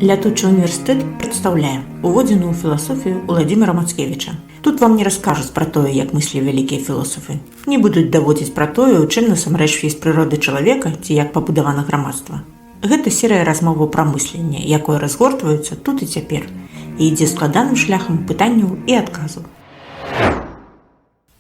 Лятучы універсітэт прадстаўляе уводзіны ў філасофію Уладзіміра Мацкевіча. Тут вам не раскажуць пра тое, як мыслілі вялікія філосафы. Не будуць даводзіць пра тое, у чым насамрэч ёсць прырода чалавека ці як пабудавана грамадства. Гэта серыя размоваў пра мысленне, якое разгортваюцца тут і цяпер і ідзе складаным шляхам пытанняў і адказаў.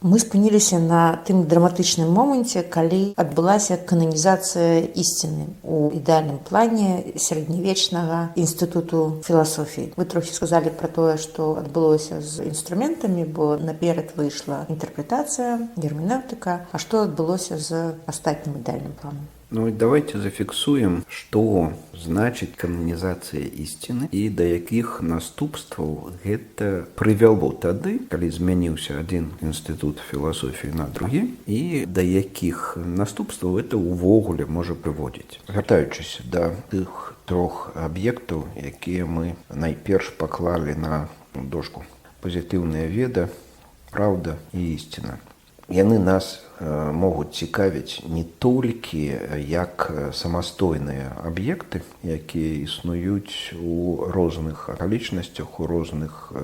Мы спыніліся на тым драматычным моманце, калі адбылася кананізацыя ісціны у ідэальным плане сярэднявечнага інстытуту філасофіі. Вы трохі сказалі пра тое, што адбылося з інструментамі, бо наперад выйшла інтэрпрэтацыя, герменеўтыка, а што адбылося з астатнім ідэальным планам? Ну, давайте зафіксуем, што значыць кананізацыя ісціны і да якіх наступстваў гэта прывяло тады, калі змяніўся адзін інстытут філасофіі на другі, і да якіх наступстваў это ўвогуле можа прыводзіць. Вяртаючыся да тых трох аб'ектаў, якія мы найперш паклалі на дошку: пазітыўная веда, праўда і ісціна. Яны нас могуць цікавіць не толькі як самастойныя аб'екты, якія існуюць у розных акалічнасцях, у розных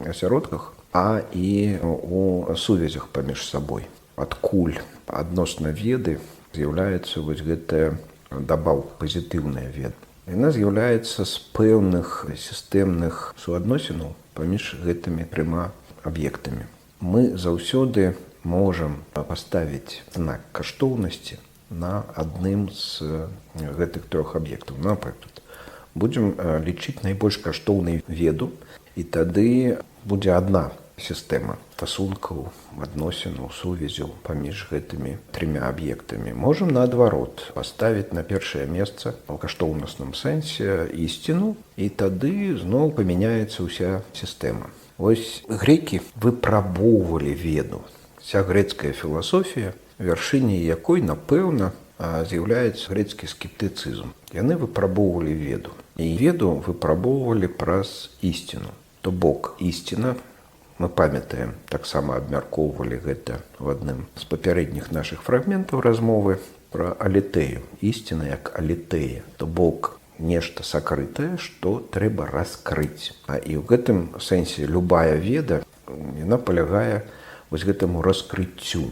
асяродках, а і у сувязях паміж сабой. Адкуль адносна веды з'яўляецца вось гэтая дабаўка «пазітыўная веда»? Яна з'яўляецца з пэўных сістэмных суадносінаў паміж гэтымі трыма аб'ектамі. Мы заўсёды можам паставіць знак каштоўнасці на адным з гэтых трох аб'ектаў. Напрыклад, будзем лічыць найбольш каштоўнай веду, і тады будзе адна сістэма стасункаў, адносінаў, сувязяў паміж гэтымі трымя аб'ектамі. Можам, наадварот, паставіць на першае месца ў каштоўнасным сэнсе ісціну, і тады зноў памяняецца ўся сістэма. Вось грекі выпрабоўвалі веду. Вся грэцкая філасофія, вяршыняй якой, напэўна, з'яўляецца грэцкі скептыцызм. Яны выпрабоўвалі веду. І веду выпрабоўвалі праз ісціну. То бок ісціна, мы памятаем, таксама абмяркоўвалі гэта в адным з папярэдніх нашых фрагментаў размовы пра алітэю. Ісціна як алітэя, то бок нешта сакрытае, што трэба раскрыць. А і ў гэтым сэнсе любая веда, яна палягае вось гэтаму раскрыццю,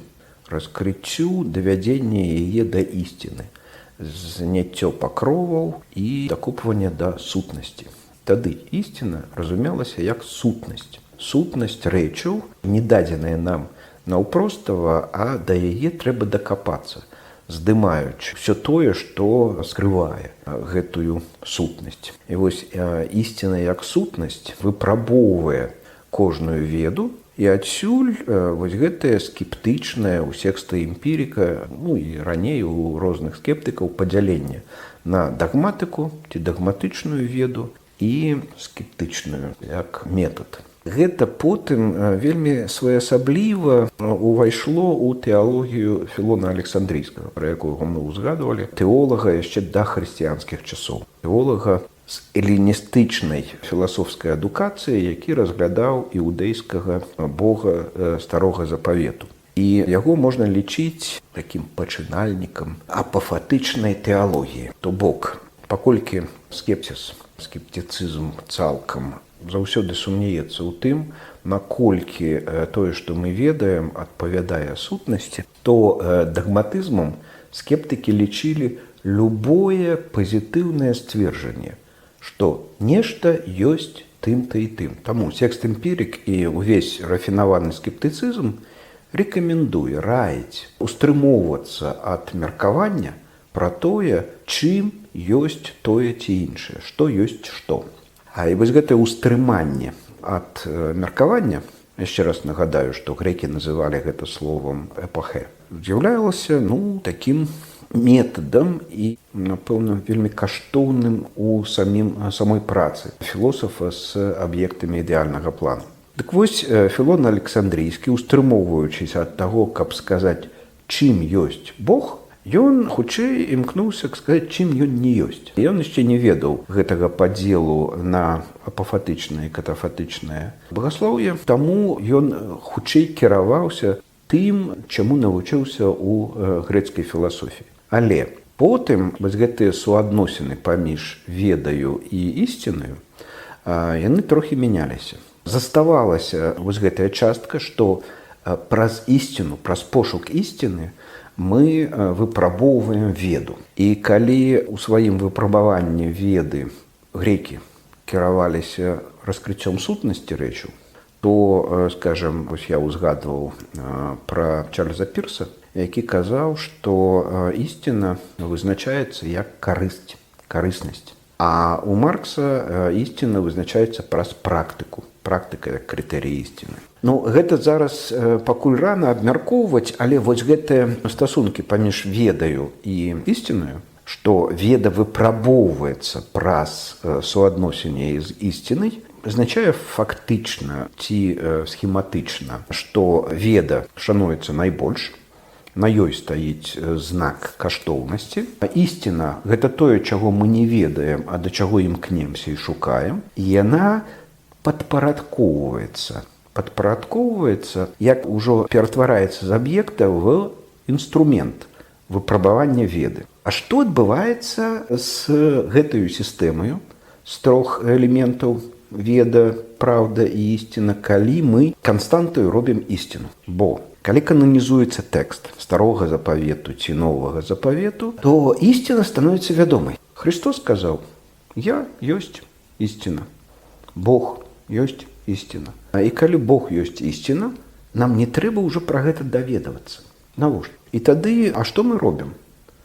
давядзення яе да ісціны, зняццё пакроваў і дакопванне да сутнасці. Тады ісціна разумелася як сутнасць, сутнасць рэчаў, не дадзеная нам наўпростава, а да яе трэба дакапацца, здымаючы все тое, што скрывае гэтую сутнасць. І вось ісціна як сутнасць выпрабоўвае кожную веду. І адсюль вось гэтае скептычнае у Секста Эмпірыка, ну і раней у розных скептыкаў, падзяленне на дагматыку ці дагматычную веду і скептычную як метад. Гэта потым вельмі своеасабліва увайшло ў тэалогію Філона Александрійскага, пра якога мы ўзгадвалі, тэолага яшчэ да хрысціянскіх часоў. Тэолага з эліністычнай філасофскай адукацыяй, які разглядаў іўдэйскага бога Старога Запавету. І яго можна лічыць такім пачынальнікам апафатычнай тэалогіі. То бок, паколькі скепсіс, скептыцызм цалкам заўсёды сумнеецца ў тым, наколькі тое, што мы ведаем, адпавядае сутнасці, то дагматызмам скептыкі лічылі любое пазітыўнае сцверджанне, што нешта ёсць тым-то і тым. Таму Секст Эмпірык і ўвесь рафінаваны скептыцызм рэкамендуе, раіць устрымоўвацца ад меркавання пра тое, чым ёсць тое ці іншае, што ёсць што. А і вось гэтае ўстрыманне ад меркавання, яшчэ раз нагадаю, што грэкі называлі гэта словам эпахе, з'яўлялася, ну, такім метадам і, напэўна, вельмі каштоўным у самой працы філосафа з аб'ектамі ідэальнага плану. Дык вось, Філон Александрійскі, устрымоўваючыся ад таго, каб сказаць, чым ёсць Бог, ён хутчэй імкнуўся сказаць, чым ён не ёсць. Ён яшчэ не ведаў гэтага падзелу на апафатычнае і катафатычнае багаслоўе, таму ён хутчэй кіраваўся тым, чаму навучыўся ў грэцкай філасофіі. Але Потым вось гэтыя суадносіны паміж ведаю і ісцінаю, яны трохі мяняліся. Заставалася вось гэтая частка, што праз ісціну, праз пошук ісціны мы выпрабоўваем веду. І калі ў сваім выпрабаванні веды грекі кіраваліся раскрыццём сутнасці рэчаў, то, скажем, вось я ўзгадваў пра Чарльза Пірса, які казаў, што ісціна вызначаецца як карысць, карыснасць. А у Маркса ісціна вызначаецца праз практыку, практыка як крытэрый ісціны. Ну, гэта зараз пакуль рана абмяркоўваць, але вось гэтыя стасункі паміж ведаю і ісцінаю, што веда выпрабоўваецца праз суадносенне з ісцінай, азначае фактычна ці схематычна, што веда шануецца найбольш, на ёй стаіць знак каштоўнасці. А ісціна — гэта тое, чаго мы не ведаем, а да чаго імкнемся і шукаем. І яна падпарадкоўваецца. Падпарадкоўваецца, як ужо ператвараецца з аб'екта в інструмент выпрабавання веды. А што адбываецца з гэтаю сістэмаю з трох элементаў: веда, праўда і ісціна, калі мы канстантаю робім ісціну? Бо калі кананізуецца тэкст Старога Запавету ці Новага Запавету, то ісціна становіцца вядомай. Христос сказаў: «Я ёсць ісціна». Бог ёсць ісціна. І калі Бог ёсць ісціна, нам не трэба ўжо пра гэта даведавацца. Навошта? І тады, а што мы робім?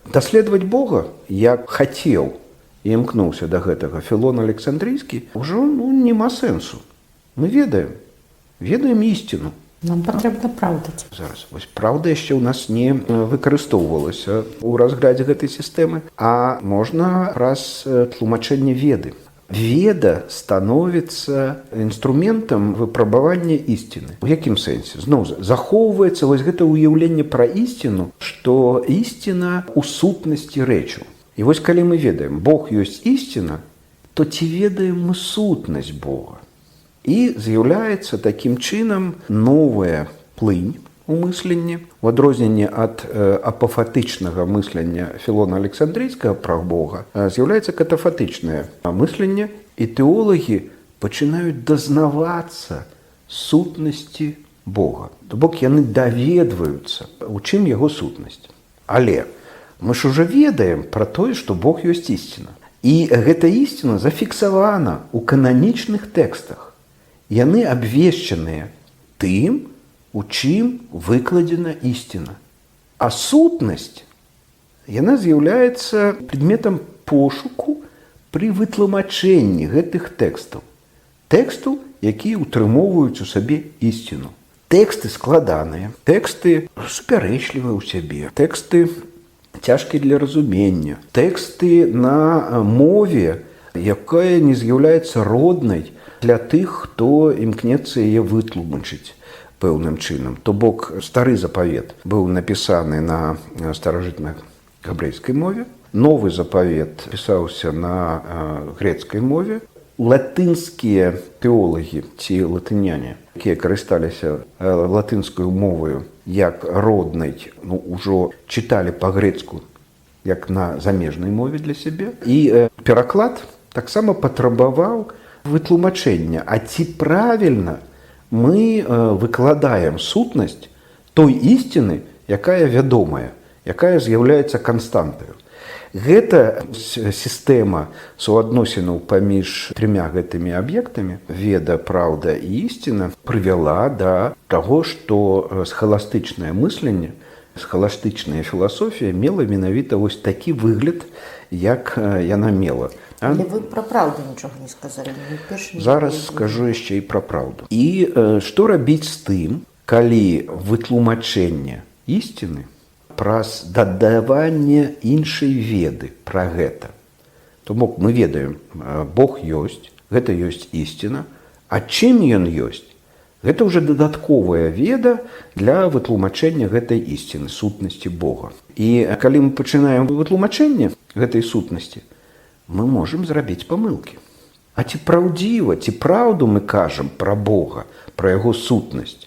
Даследаваць Бога, як хацеў і імкнуўся да гэтага Філон Александрыйскі, ўжо, ну, няма сэнсу. Мы ведаем ісціну. Нам патрэбна праўда. Зараз вось праўда яшчэ ў нас не выкарыстоўвалася ў разглядзе гэтай сістэмы, а можна праз тлумачэнне веды. Веда становіцца інструментам выпрабавання ісціны. У якім сэнсе? Зноў захоўваецца вось гэта ўяўленне пра ісціну, што ісціна ў сутнасці рэчаў. І вось калі мы ведаем: Бог ёсць ісціна, то ці ведаем мы сутнасць Бога? І з'яўляецца такім чынам новая плынь у мысленні. У адрозненне ад апафатычнага мыслення Філона Александрыйскага пра Бога, з'яўляецца катафатычнае мысленне, і тэолагі пачынаюць дазнавацца сутнасці Бога. То бок яны даведваюцца, у чым яго сутнасць. Але мы ж уже ведаем пра тое, што Бог ёсць ісціна. І гэта ісціна зафіксавана ў кананічных тэкстах. Яны абвешчаныя тым, у чым выкладзена ісціна. А сутнасць, яна з'яўляецца прадметам пошуку пры вытлумачэнні гэтых тэкстаў. Тэкстаў, якія ўтрымоўваюць у сабе ісціну. Тэксты складаныя, тэксты супярэчлівыя ў сябе, тэксты цяжкія для разумення, тэксты на мове, якая не з'яўляецца роднай для тых, хто імкнецца яе вытлумачыць пэўным чынам. То бок Стары Запавет быў напісаны на старажытна габрэйскай мове, Новы Запавет пісаўся на грецкай мове. Латынскія тэолагі ці латыняне, якія карысталіся латынскую моваю як роднай, ну, ўжо чыталі па-грэцку як на замежнай мове для сябе. І пераклад таксама патрабаваў вытлумачэння, а ці правільна мы выкладаем сутнасць той ісціны, якая вядомая, якая з'яўляецца канстантаю. Гэта сістэма суадносінаў паміж трымя гэтымі аб'ектамі: веда, праўда і ісціна, прывяла да таго, што схаластычнае мысленне, схаластычная філасофія мела менавіта вось такі выгляд, як яна мела. А? Але вы пра праўду нічога не сказалі. Ні першы, ні Зараз другі. скажу яшчэ і пра праўду. І што рабіць з тым, калі вытлумачэнне ісціны праз дадаванне іншай веды пра гэта? То бок мы ведаем, Бог ёсць, гэта ёсць ісціна, а чым ён ёсць? Гэта ўжо дадатковая веда для вытлумачэння гэтай ісціны, сутнасці Бога. І калі мы пачынаем вытлумачэнне гэтай сутнасці, мы можам зрабіць памылкі. А ці праўдзіва, ці праўду мы кажам пра Бога, пра яго сутнасць?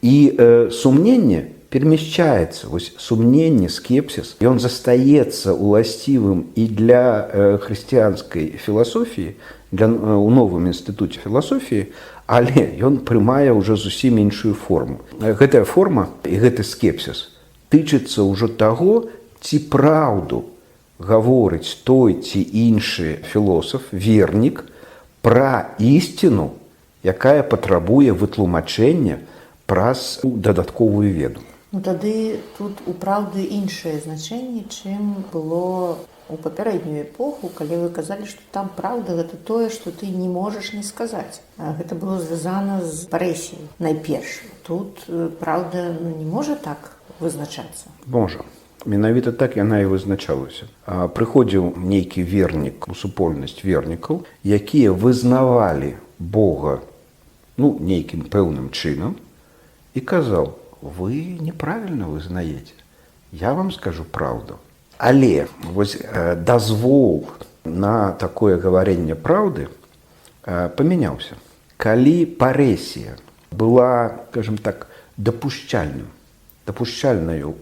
І сумненне Перамяшчаецца вось сумненне, скепсіс, ён застаецца уласцівым і для хрысціянскай філасофіі, у новым інстытуце філасофіі, але ён прымае ўжо зусім іншую форму. Гэтая форма і гэты скепсіс тычыцца ўжо таго, ці праўду гаворыць той ці іншы філосаф, вернік пра ісціну, якая патрабуе вытлумачэння праз дадатковую веду. Ну, тады тут у праўды іншае значэнне, чым было у папярэднюю эпоху, калі вы казалі, што там праўда — гэта тое, што ты не можаш не сказаць. А гэта было звязана з парэсіяй найперш. Тут праўда, ну, не можа так вызначацца. Можа. Менавіта так яна і вызначалася. Прыходзіў нейкі вернік у супольнасць вернікаў, якія вызнавалі Бога, ну, нейкім пэўным чынам, і казаў: «Вы неправільна вызнаеце. Я вам скажу праўду». Але вось дазвол на такое гаварэнне праўды памяняўся. Калі парэсія была, скажем так, дапушчальнаю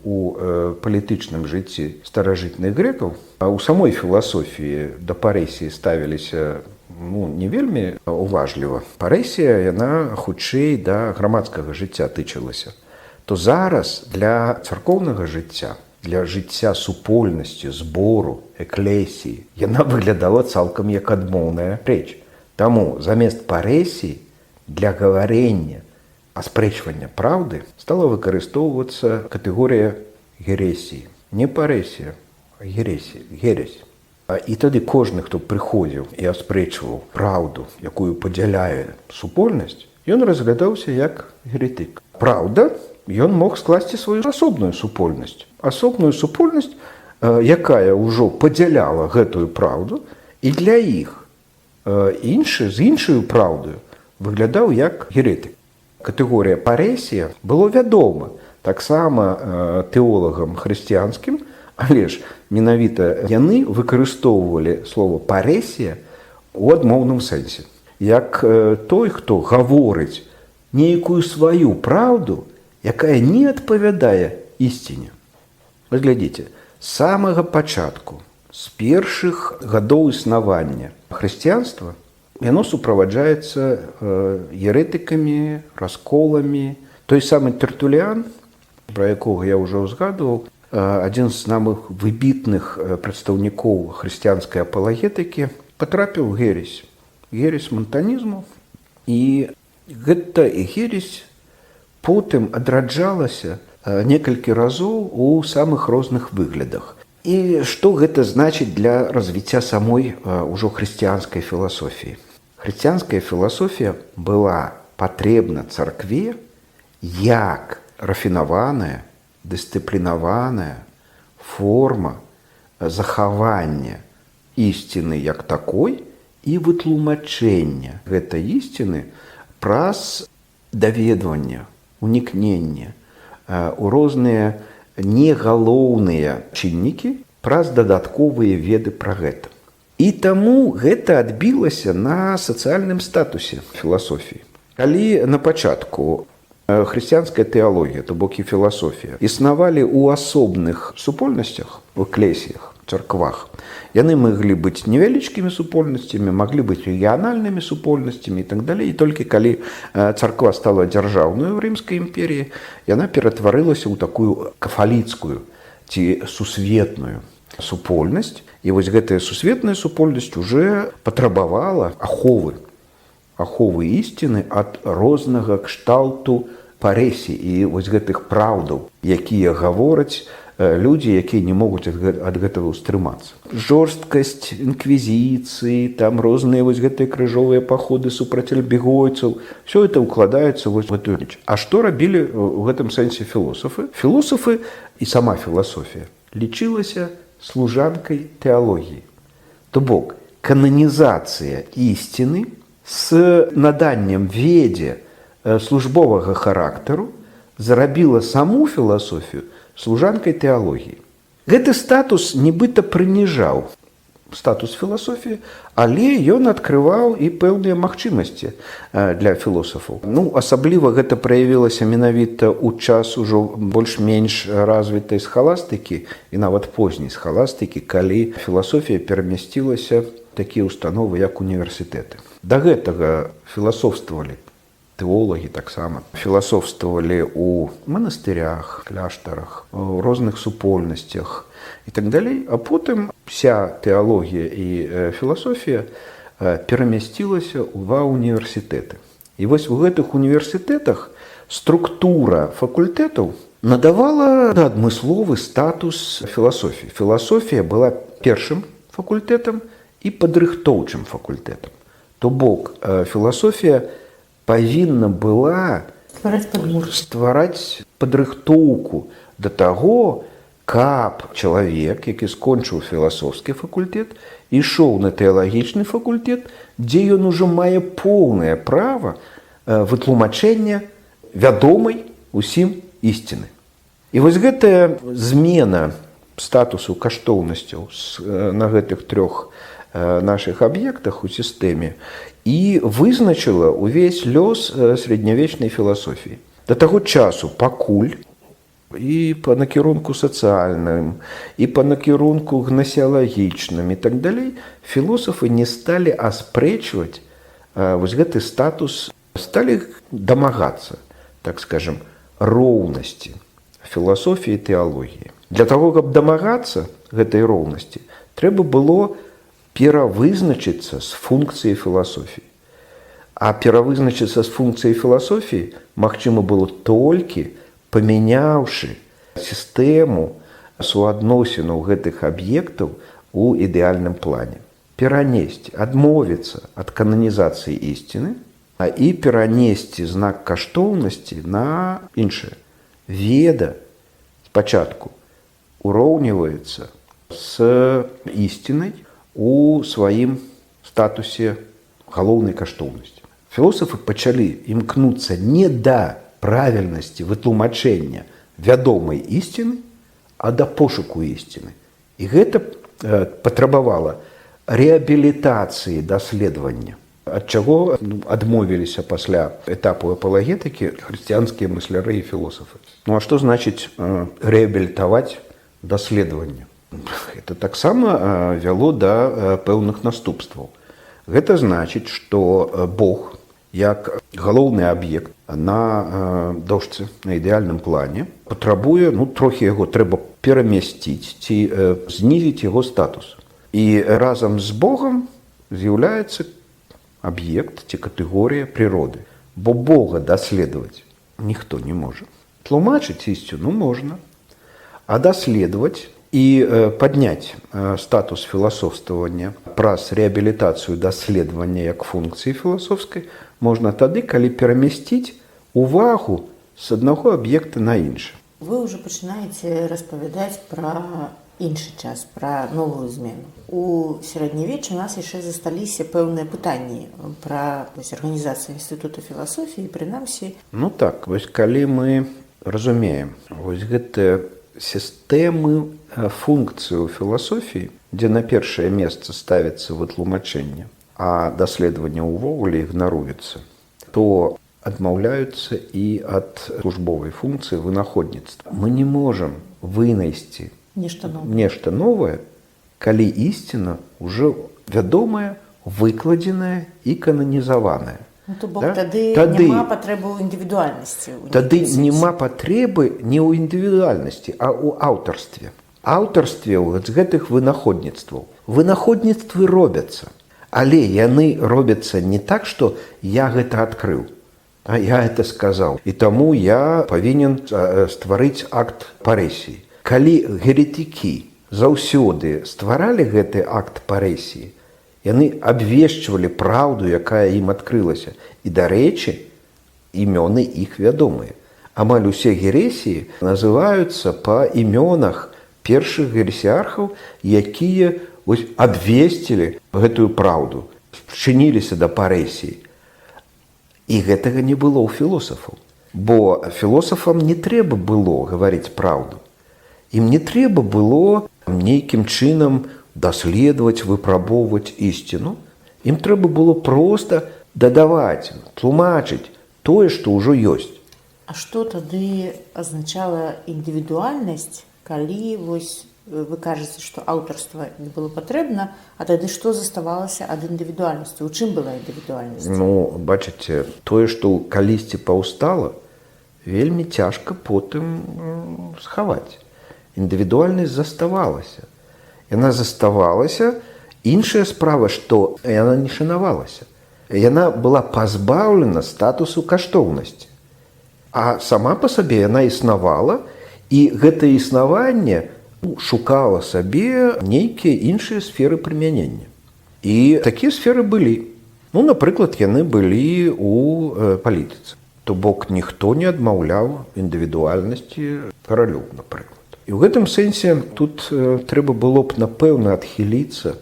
у палітычным жыцці старажытных грэкаў, а ў самой філасофіі да парэсіі ставіліся, ну, не вельмі уважліва. Парэсія, яна хутчэй да грамадскага жыцця тычылася. То зараз для царкоўнага жыцця, для жыцця супольнасці, збору, эклесіі, яна выглядала цалкам як адмоўная рэч. Таму замест парэсіі для гаварэння, аспрэчвання праўды стала выкарыстоўвацца катэгорыя герэсіі. Не парэсія, а герэсія, гересь. І тады кожны, хто прыходзіў і аспрэчваў праўду, якую падзяляе супольнасць, ён разглядаўся як герэтык. Праўда, ён мог скласці сваю асобную супольнасць. Асобную супольнасць, якая ўжо падзяляла гэтую праўду, і для іх іншы з іншаю праўдаю выглядаў як герэтык. Катэгорыя парэсія было вядома таксама тэолагам хрысціянскім, але ж менавіта яны выкарыстоўвалі слова парэсія у адмоўным сэнсе. Як той, хто гаворыць нейкую сваю праўду, якая не адпавядае ісціне. Вось глядзіце, з самага пачатку, з першых гадоў існавання хрысціянства яно суправаджаецца ерэтыкамі, расколамі. Той самы Тэртуліан, пра якога я ўжо ўзгадваў, адзін з самых выбітных прадстаўнікоў хрысціянскай апалагетыкі, патрапіў у гересь, гересь мантанізму, і гэта гересь потым адраджалася некалькі разоў у самых розных выглядах. І што гэта значыць для развіцця самой ўжо хрысціянскай філасофіі? Хрысціянская філасофія была патрэбна царкве як рафінаваная, дысцыплінаваная форма захавання ісціны як такой і вытлумачэння гэтай ісціны праз даведванне, унікненне у розныя негалоўныя чыннікі, праз дадатковыя веды пра гэта. І таму гэта адбілася на сацыяльным статусе філасофіі. Калі на пачатку хрысціянская тэалогія, то бок і філасофія, існавалі ў асобных супольнасцях, у эклесіях, царквах, яны маглі быць невялічкімі супольнасцямі, маглі быць рэгіянальнымі супольнасцямі і так далей. І толькі калі царква стала дзяржаўную ў Рымскай імперіі, яна ператварылася ў такую кафаліцкую ці сусветную супольнасць. І вось гэтая сусветная супольнасць уже патрабавала аховы ісціны ад рознага кшталту парэсій і вось гэтых праўдаў, якія гавораць людзі, якія не могуць ад гэтага ўстрымацца. Жорсткасць інквізіцыі, там розныя вось гэтыя крыжовыя паходы супраць альбігойцаў, все это укладаецца вось в эту рэч. А што рабілі ў гэтым сэнсе філосафы? Філосафы і сама філасофія лічылася служанкай тэалогіі. То бок кананізацыя ісціны з наданнем ведзе службовага характару зрабіла саму філасофію служанкай тэалогіі. Гэты статус нібыта прыніжаў статус філасофіі, але ён адкрываў і пэўныя магчымасці для філосафаў. Ну, асабліва гэта праявілася менавіта ў час ужо больш-менш развітай схаластыкі і нават позняй схаластыкі, калі філасофія перамясцілася такія установы, як універсітэты. Да гэтага філасофствавалі тэолагі, таксама філасофствавалі ў манастырях, кляштарах, у розных супольнасцях і так далей. А потым вся тэалогія і філасофія перамясцілася ва універсітэты. І вось у гэтых універсітэтах структура факультэтаў надавала адмысловы статус філасофіі. Філасофія была першым факультэтам і падрыхтоўчым факультэтам. То бок філасофія павінна была ствараць падмуркі, ствараць падрыхтоўку да таго, каб чалавек, які скончыў філасофскі факультэт, ішоў на тэалагічны факультэт, дзе ён ужо мае поўнае права вытлумачэння вядомай усім ісціны. І вось гэтая змена статусу каштоўнасцяў на гэтых трох нашых аб'ектах у сістэме і вызначыла ўвесь лёс сярэднявечнай філасофіі. Да таго часу, пакуль і па накірунку сацыяльным, і па накірунку гнасеалагічным і так далей філосафы не сталі аспрэчваць вось гэты статус, сталі дамагацца, так скажем, роўнасці філасофіі і тэалогіі. Для таго, каб дамагацца гэтай роўнасці, трэба было перавызначыцца з функцыяй філасофіі. А перавызначыцца з функцыяй філасофіі магчыма было, толькі памяняўшы сістэму суадносінаў гэтых аб'ектаў у ідэальным плане. Перанесці, адмовіцца ад кананізацыі ісціны, а і перанесці знак каштоўнасці на іншае. Веда спачатку уроўніваецца з ісцінай у сваім статусе галоўнай каштоўнасці. Філосафы пачалі імкнуцца не да правільнасці вытлумачэння вядомай ісціны, а да пошуку ісціны. І гэта патрабавала рэабілітацыі даследавання, ад чаго, ну, адмовіліся пасля этапу апалагетыкі хрысціянскія мысляры і філосафы. Ну а што значыць рэабілітаваць даследаванне? Это таксама вяло да пэўных наступстваў. Гэта значыць, што Бог як галоўны аб'ект на дошцы, на ідэальным плане, патрабуе, ну, трохі яго трэба перамясціць ці знізіць яго статус. І разам з Богам з'яўляецца аб'ект ці катэгорыя прыроды. Бо Бога даследаваць ніхто не можа. Тлумачыць ісціну можна, а даследаваць і падняць статус філасофствавання праз рэабілітацыю даследавання як функцыі філасофскай можна тады, калі перамясціць увагу з аднаго аб'екта на іншы. Вы ўжо пачынаеце распавядаць пра іншы час, пра новую змену. У сярэднявеччы у нас яшчэ засталіся пэўныя пытанні пра, вось, арганізацыю інстытута філасофіі, прынамсі. Ну так, вось калі мы разумеем вось гэтыя сістэмы функцыю філасофіі, дзе на першае месца ставіцца вытлумачэнне, а даследаванне ўвогуле ігнаруецца, то адмаўляюцца і ад службовай функцыі вынаходніцтва. Мы не можам вынайсці нешта новае. Нешта новае, калі ісціна ўжо вядомая, выкладзеная і кананізаваная. Ну, то бок Да? тады, няма патрэбы ў індывідуальнасці ў Тады нейкім сэнсе. няма патрэбы не ў індывідуальнасці, а ў аўтарстве. Аўтарстве ў гэтых вынаходніцтваў. Вынаходніцтвы робяцца, але яны робяцца не так, што я гэта адкрыў, а я это сказаў. І таму я павінен стварыць акт парэсіі. Калі герэтыкі заўсёды стваралі гэты акт парэсіі, яны абвешчвалі праўду, якая ім адкрылася. І, дарэчы, імёны іх вядомыя. Амаль усе герэсіі называюцца па імёнах першых гересіархаў, якія вось абвесцілі гэтую праўду, спрычыніліся да парэсіі. І гэтага не было ў філосафаў. Бо філосафам не трэба было гаварыць праўду. Ім не трэба было нейкім чынам даследаваць, выпрабоўваць ісціну. Ім трэба было проста дадаваць, тлумачыць тое, што ўжо ёсць. А што тады азначала індывідуальнасць, калі вось вы кажаце, што аўтарства не было патрэбна, а тады што заставалася ад індывідуальнасці? У чым была індывідуальнасць? Ну, бачыце, тое, што калісьці паўстала, вельмі цяжка потым схаваць. Індывідуальнасць заставалася. Яна заставалася, іншая справа, што яна не шанавалася. Яна была пазбаўлена статусу каштоўнасці. А сама па сабе яна існавала, і гэта існаванне шукала сабе нейкія іншыя сферы прымянення. І такія сферы былі. Ну, напрыклад, яны былі ў палітыцы. То бок ніхто не адмаўляў індывідуальнасці каралю, напрыклад. І ў гэтым сэнсе тут трэба было б, напэўна, адхіліцца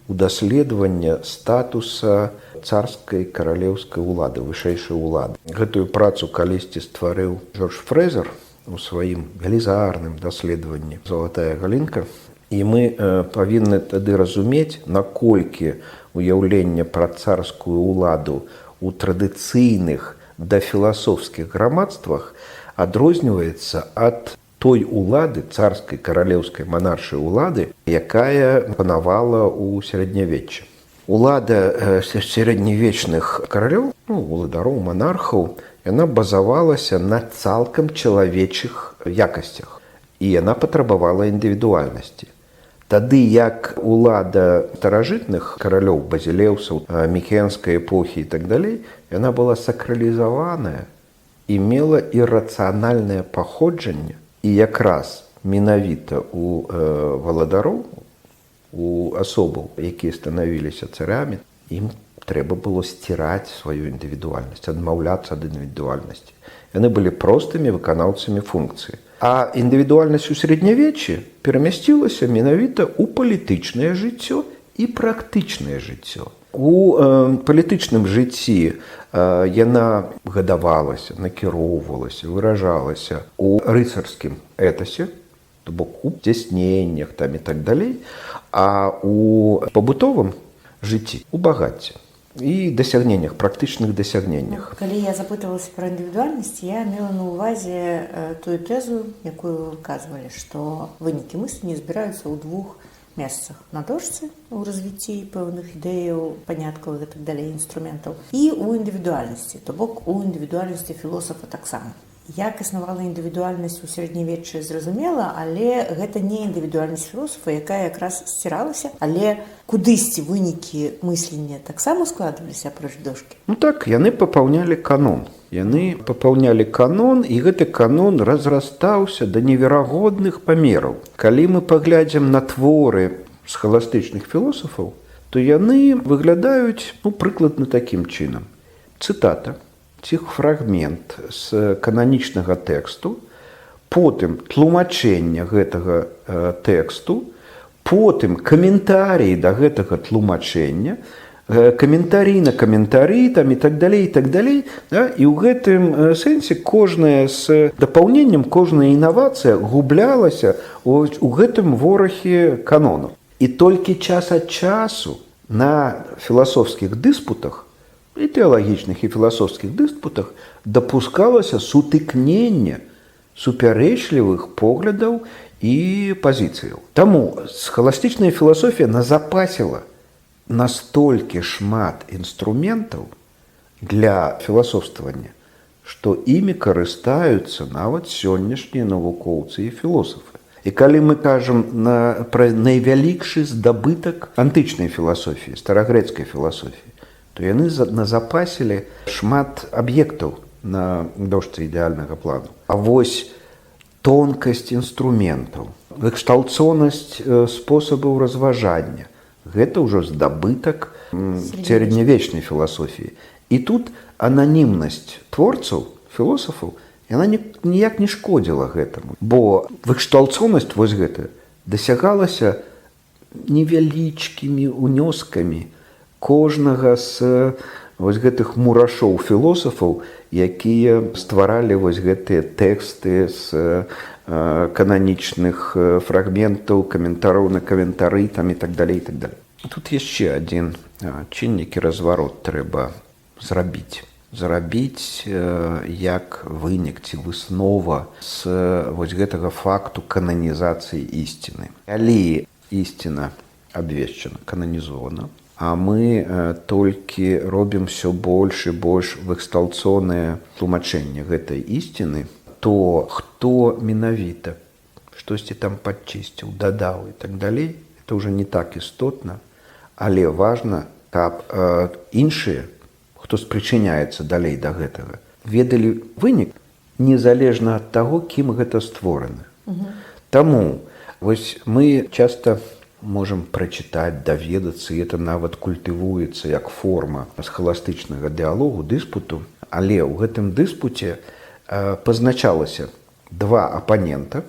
у даследаванне статуса царскай каралеўскай улады, вышэйшай улады. Гэтую працу калісьці стварыў Джордж Фрэзер у сваім велізарным даследаванні «Залатая галінка». І мы павінны тады разумець, наколькі уяўленне пра царскую ўладу у традыцыйных дафіласофскіх грамадствах адрозніваецца ад той улады, царскай, каралеўскай, манаршай улады, якая панавала ў сярэднявеччы. Улада сярэднявечных каралёў, ну, уладароў, манархаў, яна базавалася на цалкам чалавечых якасцях. І яна патрабавала індывідуальнасці. Тады як улада старажытных каралёў, базілеўсаў, мікенскай эпохі і так далей, яна была сакралізаваная і мела іррацыянальнае паходжанне. І якраз менавіта у валадароў, у асобаў, якія станавіліся царамі, ім трэба было сціраць сваю індывідуальнасць, адмаўляцца ад індывідуальнасці. Яны былі простымі выканаўцамі функцыі. А індывідуальнасць у сярэднявеччы перамясцілася менавіта ў палітычнае жыццё і практычнае жыццё. У палітычным жыцці яна гадавалася, накіроўвалася, выражалася ў рыцарскім этасе, то бок у цясненнях там і так далей, а у пабутовым жыцці у багацці і дасягненнях, практычных дасягненнях. Ну, калі я запытвалася пра індывідуальнасць, я мела на ўвазе тую тэзу, якую вы выказвалі, што вынікі мыслення збіраюцца ў двух месцах: на дошцы у развіцці пэўных ідэяў, паняткаў і так далей, інструментаў, і ў індывідуальнасці, то бок у індывідуальнасці філосафа таксама. Як існавала індывідуальнасць у сярэднявеччы, зразумела, але гэта не індывідуальнасць філосафа, якая якраз сціралася, але кудысьці вынікі мыслення таксама складваліся апроч дошкі. Ну так, яны папаўнялі канон. Яны папаўнялі канон, і гэты канон разрастаўся да неверагодных памераў. Калі мы паглядзім на творы схаластычных філосафаў, то яны выглядаюць, ну, прыкладна такім чынам. Цытата ці фрагмент з кананічнага тэксту, потым тлумачэнне гэтага тэксту, потым каментарыі да гэтага тлумачэння, каментарі на каментары там і так далей, і так далей. Да? І ў гэтым сэнсе кожнае з дапаўненнем, кожная інавацыя гублялася у гэтым ворахе канону. І толькі час ад часу на філасофскіх дыспутах, і тэалагічных, і філасофскіх дыспутах, дапускалася сутыкненне супярэчлівых поглядаў і пазіцыяў. Таму схаластычная філасофія назапасіла настолькі шмат інструментаў для філасофствавання, што імі карыстаюцца нават сённяшнія навукоўцы і філосафы. І калі мы кажам пра найвялікшы здабытак антычнай філасофіі, старагрэцкай філасофіі, то яны назапасілі шмат аб'ектаў на дошцы ідэальнага плану. А вось тонкасць інструментаў, выкшталцонасць спосабаў разважання — гэта ўжо здабытак сярэднявечнай філасофіі. І тут ананімнасць творцаў, філосафаў, яна ніяк не шкодзіла гэтаму, бо выкшталцонасць вось гэтая дасягалася невялічкімі унёскамі кожнага з вось гэтых мурашоў філосафаў, якія стваралі вось гэтыя тэксты з Кананічных фрагментаў, каментароў на каментары там і так далей, і так далее. Тут яшчэ адзін чыннік і разварот трэба зрабіць як вынік ці выснова з вось гэтага факту кананізацыі ісціны. Калі ісціна абвешчана, кананізована, а мы толькі робім все больш і больш выкшталцонае тлумачэнне гэтай ісціны, то хто менавіта штосьці там падчысціў, дадаў і так далей, это уже не так істотна, але важна, каб іншыя, хто спрычыняецца далей да гэтага, ведалі вынік незалежна ад таго, кім гэта створана. Таму вось мы часта можам прачытаць, даведацца, і это нават культывуецца як форма схаластычнага дыалогу, дыспуту, але ў гэтым дыспуце пазначалася два апанента.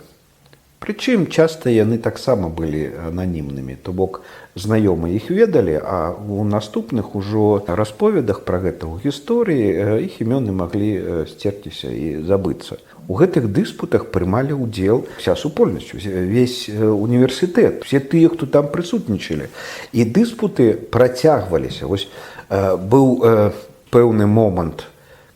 Прычым часта яны таксама былі ананімнымі, то бок знаёмыя іх ведалі, а ў наступных ужо расповедах пра гэта ў гісторыі іх імёны маглі сцерціся і забыцца. У гэтых дыспутах прымалі ўдзел вся супольнасць, весь універсітэт, все тыя, хто там прысутнічалі. І дыспуты працягваліся. Вось быў пэўны момант,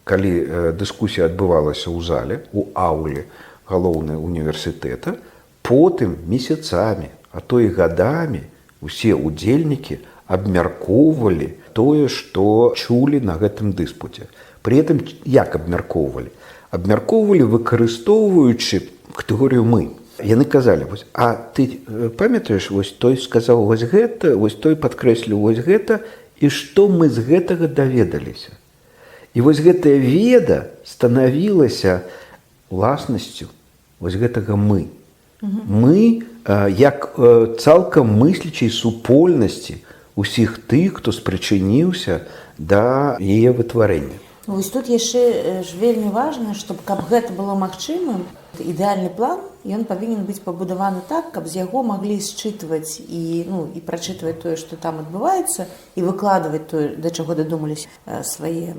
калі дыскусія адбывалася ў зале, у ауле галоўнай універсітэта, потым месяцамі, а то і гадамі усе удзельнікі абмяркоўвалі тое, што чулі на гэтым дыспуце. При этом як абмяркоўвалі? Абмяркоўвалі, выкарыстоўваючы катэгорыю «мы». Яны казалі: вось, а ты памятаеш, вось той сказаў вось гэта, вось той падкрэсліў вось гэта, і што мы з гэтага даведаліся? І вось гэтая веда станавілася уласнасцю вось гэтага «мы». Мы як цалкам мыслячай супольнасці усіх тых, хто спрычыніўся да яе вытварэння. Вось тут яшчэ ж вельмі важна, чтобы каб гэта было магчымым, ідэальны план, ён павінен быць пабудаваны так, каб з яго маглі счытваць і, ну, і прачытваць тое, што там адбываецца, і выкладваць тое, да чаго дадумаліся, свае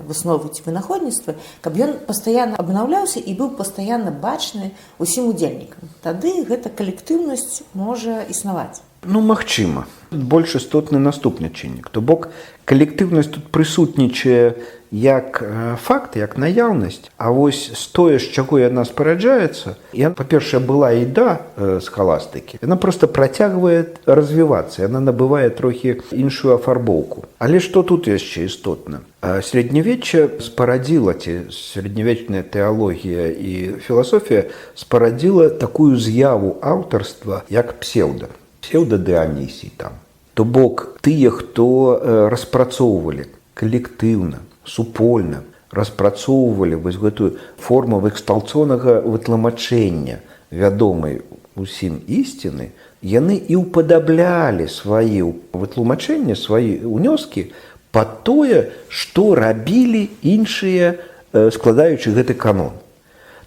высновы ці вынаходніцтвы, каб ён пастаянна абнаўляўся і быў пастаянна бачны усім удзельнікам. Тады гэта калектыўнасць можа існаваць. Ну, магчыма. Больш істотны наступны чыннік. То бок калектыўнасць тут прысутнічае як факт, як наяўнасць, а вось з тое, з чаго яна спараджаецца, я, па-першае, была і да схаластыкі. Яна проста працягвае развівацца, яна набывае трохі іншую афарбоўку. Але што тут яшчэ істотна? Сярэднявечча спарадзіла, ці сярэднявечная тэалогія і філасофія спарадзіла такую з'яву аўтарства, як псеўда. Псеўда-Дыанісій там. То бок тыя, хто распрацоўвалі калектыўна, супольна, распрацоўвалі вось гэтую форму выкшталцонага вытлумачэння вядомай усім ісціны, яны і ўпадаблялі свае вытлумачэнні, свае ўнёскі пад тое, што рабілі іншыя, складаючы гэты канон.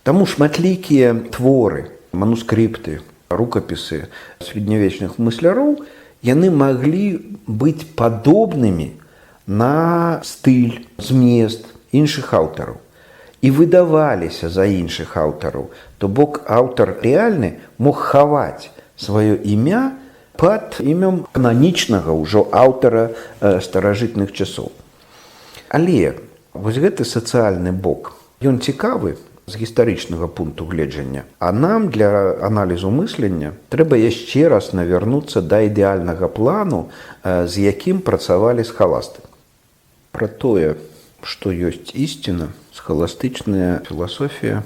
Таму шматлікія творы, манускрыпты, рукапісы сярэднявечных мысляроў, яны маглі быць падобнымі на стыль, змест іншых аўтараў і выдаваліся за іншых аўтараў. То бок аўтар рэальны мог хаваць сваё імя пад імем кананічнага ўжо аўтара старажытных часоў. Але вось гэты сацыяльны бок, ён цікавы з гістарычнага пункту гледжання. А нам для аналізу мыслення трэба яшчэ раз навярнуцца да ідэальнага плану, з якім працавалі схаласты. Пра тое, што ёсць ісціна, схаластычная філасофія,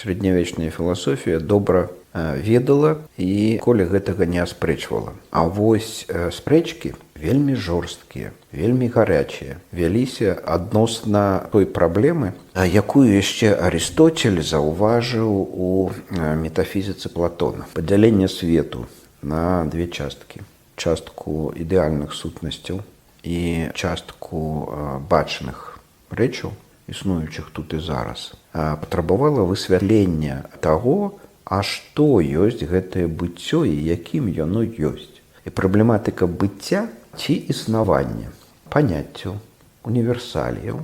сярэднявечная філасофія добра ведала і ніколі гэтага не аспрэчвала. А вось спрэчкі вельмі жорсткія, вельмі гарячыя вяліся адносна той праблемы, якую яшчэ Арыстоцель заўважыў у «Метафізіцы» Платона. Падзяленне свету на две часткі. Частку ідэальных сутнасцяў і частку бачных рэчаў, існуючых тут і зараз, патрабавала высвятлення таго, а што ёсць гэтае быццё і якім яно ёсць. І праблематыка быцця ці існавання, паняццяў, універсаліяў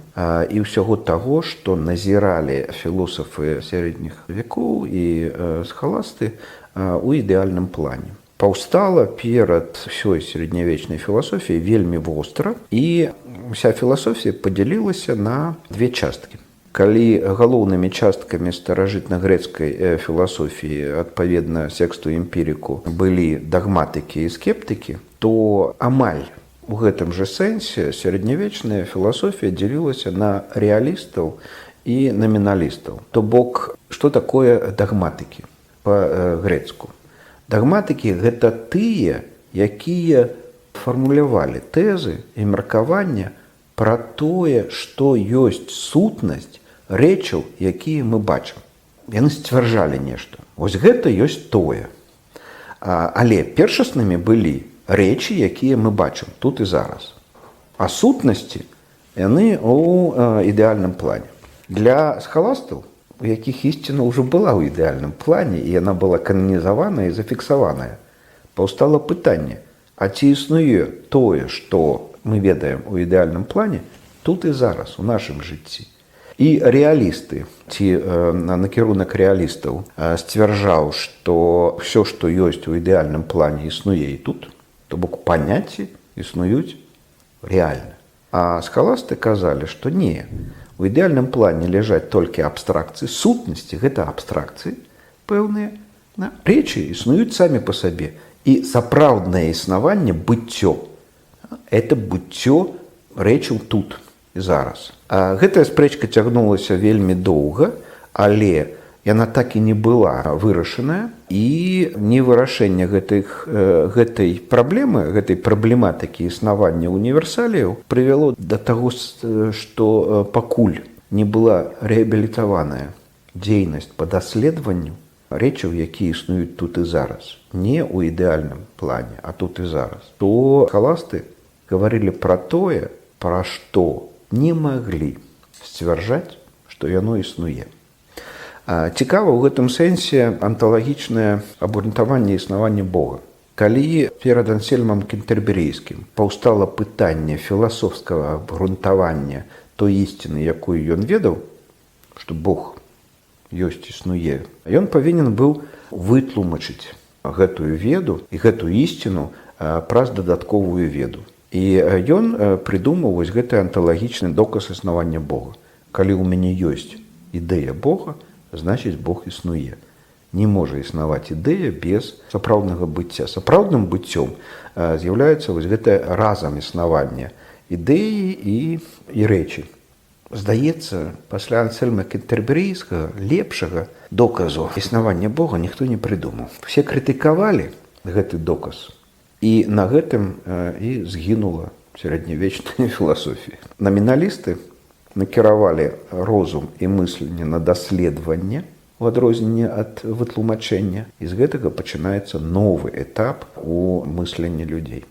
і ўсяго таго, што назіралі філосафы сярэдніх векоў і схаласты у ідэальным плане, паўстала перад ўсёй сярэднявечнай філасофіяй вельмі востра, і уся філасофія падзялілася на две часткі. Калі галоўнымі часткамі старажытна-грэцкай філасофіі, адпаведна Сексту Эмпірыку, былі дагматыкі і скептыкі, то амаль у гэтым жа сэнсе сярэднявечная філасофія дзелілася на рэалістаў і наміналістаў. То бок, што такое дагматыкі па-грэцку? Дагматыкі — гэта тыя, якія фармулявалі тэзы і меркавання пра тое, што ёсць сутнасць рэчаў, якія мы бачым. Яны сцвярджалі нешта. Вось гэта ёсць тое. Але першаснымі былі рэчы, якія мы бачым тут і зараз. А сутнасці яны ў ідэальным плане. Для схаластаў, у якіх ісціна ўжо была ў ідэальным плане і яна была кананізаваная і зафіксаваная, паўстала пытанне: а ці існуе тое, што мы ведаем у ідэальным плане, тут і зараз у нашым жыцці? І рэалісты ці накірунак рэалістаў сцвярджаў, што ўсё, што ёсць у ідэальным плане, існуе і тут, то бок паняцці існуюць рэальна. А схаласты казалі, што не, у ідэальным плане ляжаць толькі абстракцыі, сутнасці гэта абстракцыі пэўныя, да? Рэчы існуюць самі па сабе. І сапраўднае існаванне, быццё — это быццё рэчаў тут і зараз. А гэтая спрэчка цягнулася вельмі доўга, але яна так і не была вырашаная, і невырашэнне гэтай праблемы, гэтай праблематыкі існавання універсаліяў прывяло да таго, што пакуль не была рэабілітаваная дзейнасць па даследаванню рэчаў, якія існуюць тут і зараз, не ў ідэальным плане, а тут і зараз, то схаласты гаварылі пра тое, пра што не маглі сцвярджаць, што яно існуе. Цікава ў гэтым сэнсе анталагічнае абгрунтаванне існавання Бога. Калі перад Ансельмам Кентерберійскім паўстала пытанне філасофскага абгрунтавання той ісціны, якую ён ведаў, што Бог ёсць, існуе, ён павінен быў вытлумачыць гэтую веду і гэтую ісціну праз дадатковую веду. І ён прыдумаў вось гэты анталагічны доказ існавання Бога. Калі ў мяне ёсць ідэя Бога, значыць, Бог існуе. Не можа існаваць ідэя без сапраўднага быцця. Сапраўдным быццём з'яўляецца вось гэтае разам існаванне ідэі і рэчы. Здаецца, пасля Ансельма Кентерберійскага лепшага доказу існавання Бога ніхто не прыдумаў. Все крытыкавалі гэты доказ. І на гэтым і згінула сярэднявечная філасофія. Наміналісты накіравалі розум і мысленне на даследаванне у адрозненне ад вытлумачэння. І з гэтага пачынаецца новы этап у мысленні людзей.